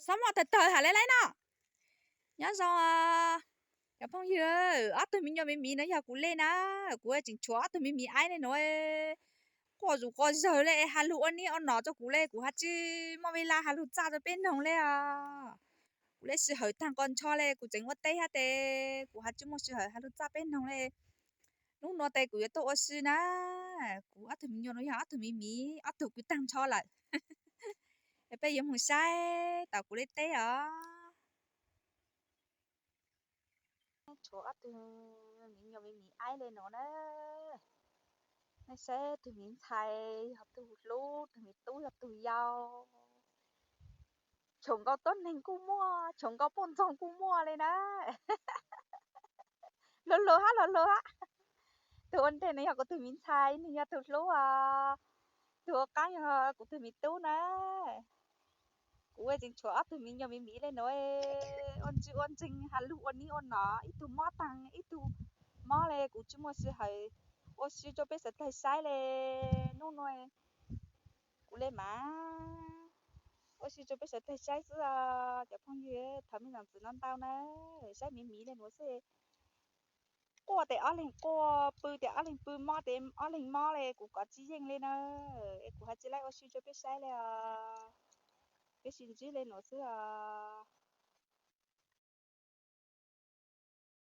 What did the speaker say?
Xob moj tawg tawg ham le laib no. Nyob zoo cov phooj ywg, ob tug me nyuam miv miv no yog kuv le na. Kuv tseem tshuav ob tug miv miv aib le nuav. Quaj zus quaj zawg le, has lug ua nib ua nom rua kuv le, kuv has tsi muaj ves laj has lug txaj rua peb noog le os. Kuv le sij hawm taag qos ntsho le, kuv tseem ua teb hab tes kuv has tsi muaj sij hawm has lug txaj peb noog le. Nub nua tes kuv yuav tuaj ua si na. Kuv ob tug miv nyuam nuav yog ob tug miv miv, ob tug kuv taag ntsho lawm. Peb yuav moog saib tom kuv le teb os. Tshuav ob tug miv nyuam miv miv aib le nuav na. Nej saib tug miv ntxhais yog tug hlub, tug miv tub yog tug yau. Tshoom nkaus tuab neeg kuj muaj, tshoom nkaus poj ntxoog kuj muaj le na. Luag luag hab, luag luag hab. Tug ua ntej nuav yog kuv tug miv ntxhais, nwg yog tug hlub os. Tug ua qaab yog kuv tug miv tub na. Kuv tseem tshuav ob tug miv nyuam miv miv le nuav, ua ntswg ua ntseeg has lug ua nib ua nom, ib tug mob taag ib tug mob le, kuv tsi muaj sij hawm ua si rua peb suav dlawg saib le. Nub nua kuv le mas ua si rua peb suav dlawg saib xwb os cov phooj ywg. Thov mej zam txim no ntau na, saib miv miv le nuav xwb. Quaj tes ob leeg quaj, pw tes ob leeg pw, mob tes ob leeg mob le, kuv kov tsi yeej le na. Es kuv has tsi laib ua si rua peb saib le os. Peb sib ntsib le nuav xwb os.